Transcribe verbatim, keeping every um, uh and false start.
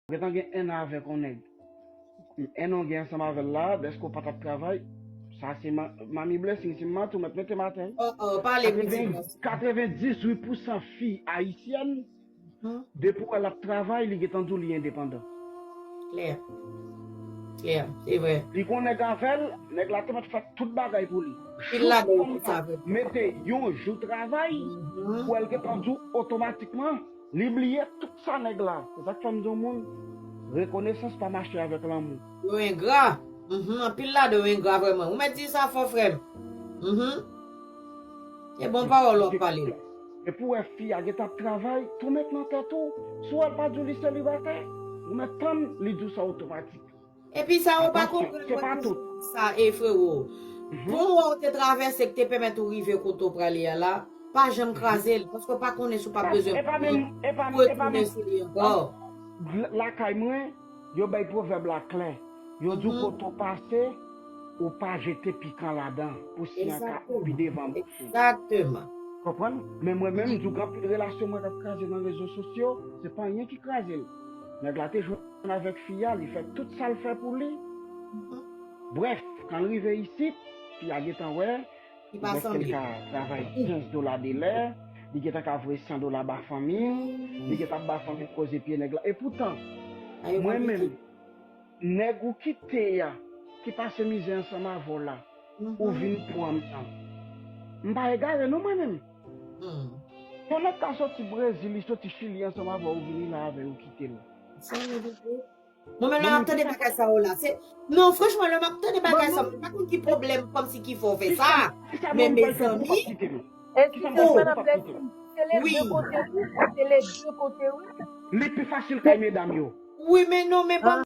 Ou gentan gen en an avèk yon nèg. En an w gen ansanm avè l la, dèske w pa t ap travay. Sa se ma- Mami Blessing, si m manti, ou mèt mete m atè. Oh, oh, pale m di mwen. Katrevendiswit pousan fi ayisyèn, Hmm, depi w wè l ap travay, li gentan di w li endepandan. Klè. Klè, se vre. Li gon nèg avè l, nèg la te mèt fè tout bagay pou li. Pil ladan yo konsa vre. Mete yon jou travay, Mhm. pou wè l gentan di w otomatikman, li bliye tout sa nèg la. Se sa k fè m di yon moun, rekonesans pa mache avèk lanmou. Yo engra. Mhm, anpil ladan yo engra vrèman. Ou mèt di sa fò, frè m. Mhm. E bon pawòl w ap pale la. Epi w wè fi a gentan ap travay, tou mèt nan tèt ou. Si w wè l pa di w li selibatè, ou mèt tann li di w sa otomatik. Epi sa yo pa Atansyon, konprann se pa mwen tout. Sa, e frewo. Mhm. Pon wè w te travèse k te pèmèt ou rive kote w prale a la, pa janm kraze l, paske w pa konnen si w pa bezwen E pa menm, e pa, e pa retounen menm sou li ankò. L- lakay mwen, yo bay pwovèb la klè. Yo di w Mhm. kote w pase, ou pa jete pikan ladan pou si an ka Exactement. pi devan bouch ou. Exactement. Konprann? Men mwen menm, m di w gen anpil relasyon mwen k ap kraze nan rezo sosyo, se pa anyen ki kraze l. Nèg la te jwenn avèk fi a, li fè tout sa l fè pou li. Brèf, kan l rive isit, fi a gentan wè, Li pa dèske l sanble. ka travay kenz dola de lè, li gentan ka voye san dola ba fanmi l, li gentan ap ba fanmi l koze pye nèg la. E poutan, Ayo mwen konplike. Menm, nèg ou kite a, ki pase mizè ansanm avè w la, Mhm. ou vin pran m nan. M pa egare non mwen menm. Hmm. Yon nèg ka soti Brezil, li soti Chili ansanm avè w, ou vini la avè l, ou kite l. Sa rive vre. Mwen menm lè m ap tande bagay sa yo la, se non, franchman, lè m ap tande bagay sa yo, mwen pa konn ki pwoblèm kòmsi ki fè w fè sa. Kisa Men moun pral fè pou w mezanmi, pa kite l? Eskize Kisa m, moun pral fè Madame pou w pa kite l? Blessing, se le Wi. de kote wi, se le de kote wi. Li pi fasil kay medam yo. Wi, men non, men ban